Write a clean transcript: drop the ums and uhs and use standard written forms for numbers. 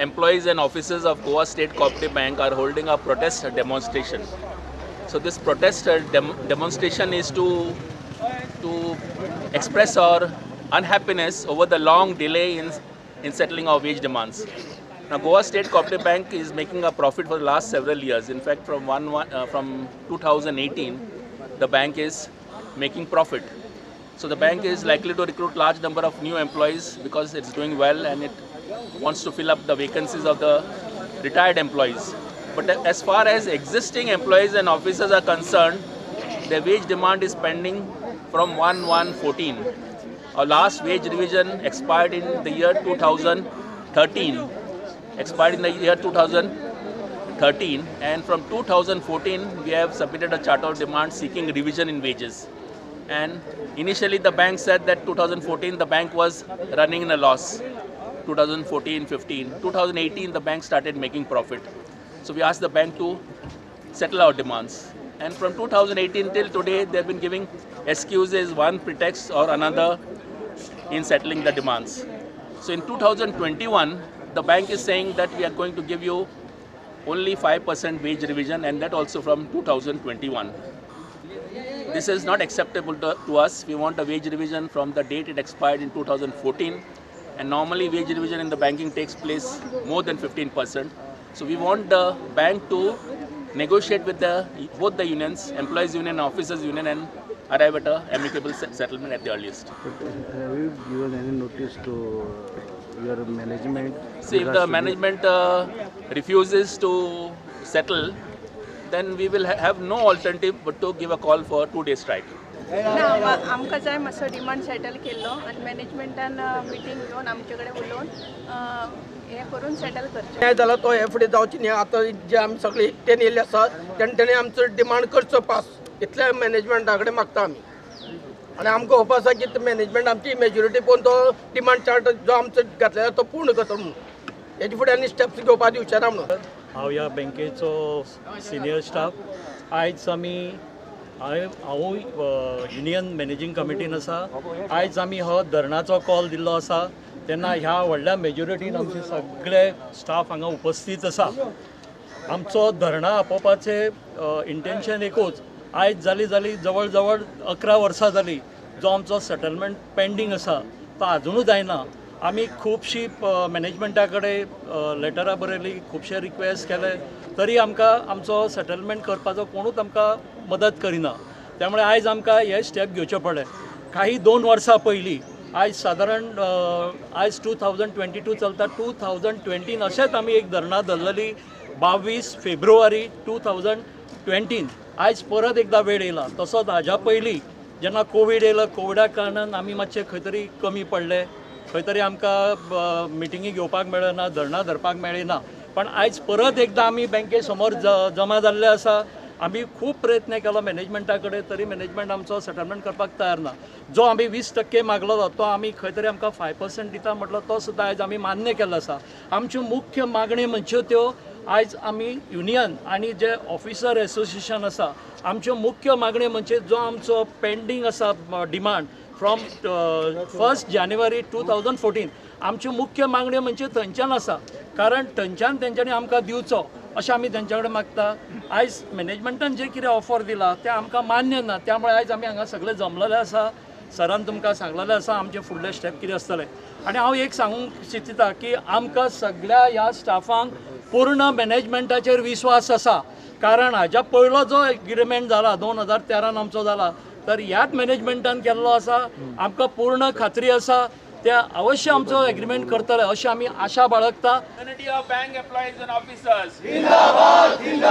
Employees and officers of Goa State Cooperative Bank are holding a protest demonstration. So this protest demonstration is to express our unhappiness over the long delay in settling our wage demands. Now, Goa State Cooperative Bank is making a profit for the last several years. In fact, from 2018, the bank is making profit. So the bank is likely to recruit large number of new employees because it's doing well and it wants to fill up the vacancies of the retired employees. But as far as existing employees and officers are concerned, their wage demand is pending from 1/1/14. Our last wage revision expired in the year 2013. Expired in the year 2013, and from 2014 we have submitted a charter of demand seeking revision in wages. And initially the bank said that 2014 the bank was running in a loss. 2014, 15, 2018 the bank started making profit. So we asked the bank to settle our demands. And from 2018 till today, they have been giving excuses, one pretext or another, in settling the demands. So in 2021, the bank is saying that we are going to give you only 5% wage revision, and that also from 2021. This is not acceptable to us. We want a wage revision from the date it expired in 2014. And normally wage revision in the banking takes place more than 15%. So we want the bank to negotiate with both the unions, employees union and officers union, and arrive at a amicable settlement at the earliest. But have you given any notice to your management? See, if the management refuses to settle, then we will have no alternative but to give a call for 2-day strike. ना, आमकां जाय मातसो demand settle केल्लो आनी मॅनेजमेंटान meeting घेवन आमचे कडेन उलोवन हें करून सेटल करचें. न्याय जाला तो हे फुडें जावची न्ही. आतां जे आमी सगळे एकट्यान येयल्ले आसा तेणी आमचो डिमांड करचो पास, इतले मॅनेजमेंटा कडेन मागता आमी. आनी आमकां होप आसा की मॅनेजमेंट आमची मेजॉरिटी पळोवन तो डिमांड चार्ट जो आमचो घातलेलो तो पूर्ण करतलो म्हणून. हेजे फुडें आनी स्टेप्स घेवपा दिवचे ना म्हणून. हांव ह्या बँकेचो सिनियर स्टाफ. आयज आमी हांवूय युनियन मॅनेजींग कमिटीन आसा. आयज आमी हो धरणाचो कॉल दिल्लो आसा तेन्ना ह्या व्हडल्या मेजॉरिटीन आमचे सगळे स्टाफ हांगा उपस्थीत आसा. आमचो धरणां आपोवपाचें इंटेन्शन एकूच. आयज जाली जाली जवळ जवळ 11 वर्सां जाली जो आमचो सेटलमेंट पेंडींग आसा तो आजुनूय जायना. आमी खुबशीं मॅनेजमेंटा कडेन लेटरां बरयलीं, खुबशे रिक्वेस्ट केले, तरी आमकां आमचो सेटलमेंट करपाचो कोणूच आमकां मदत करिना. त्यामुळे आयज आमकां हे स्टेप घेवचे पडले. काही 2 वर्सां पयलीं, आयज सादारण आयज 2022 चलता, 2020 अशेंच आमी एक धरणां धरलेली 22 फेब्रुवारी 2020. आयज परत एकदां वेळ येयला. तसोच हाज्या पयलीं जेन्ना कोवीड येयलो, कोविडा कारणान आमी मातशे खंय तरी कमी पडले, खंय तरी आमकां मिटिंगी घेवपाक मेळना, धरणां धरपाक मेळना. पण आयज परत एकदां आमी बँके समोर जमा जाल्ले आसा. आमी खूब प्रयत्न केलो मॅनेजमेंटा कडेन, तरी मॅनेजमेंट आमचो सेटलमेंट करपाक तयार ना. जो आमी 20% मागलेलो तो आमी खंय तरी आमकां 5% दिता म्हटलो तो सुद्दां आयज आमी मान्य केल्लो आसा. आमच्यो मुख्य मागण्यो म्हणच्यो त्यो आयज आमी युनियन आनी जे ऑफिसर एसोसिएशन आसा, आमच्यो मुख्य मागण्यो म्हणजे जो आमचो पेंडींग आसा डिमांड फ्रॉम 1 जानेवारी 2014, आमच्यो मुख्य मागण्यो म्हणजे थंयच्यान आसा. कारण थंयच्यान तेंच्यांनी आमकां दिवचो अशें आमी तेंच्या कडेन मागता. आयज मॅनेजमेंटान जें कितें ऑफर दिला तें आमकां मान्य ना. त्यामुळे आयज आमी हांगा सगळे जमलेले आसा. सरान तुमकां सांगलेलें आसा आमचे फुडले स्टेप कितें आसतले. आनी हांव एक सांगूंक चिंतता की आमकां सगळ्या ह्या स्टाफांक पूर्ण मॅनेजमेंटाचेर विस्वास आसा. कारण हाज्या पयलो जो एग्रीमेंट जाला 2013 आमचो जाला, तर ह्याच मॅनेजमेंटान केल्लो आसा. आमकां पूर्ण खात्री आसा ते अवश्य आमचो एग्रीमेंट करतले अशें आमी आशा बाळगता. Unity of bank employees and officers. जिंदाबाद जिंदाबाद.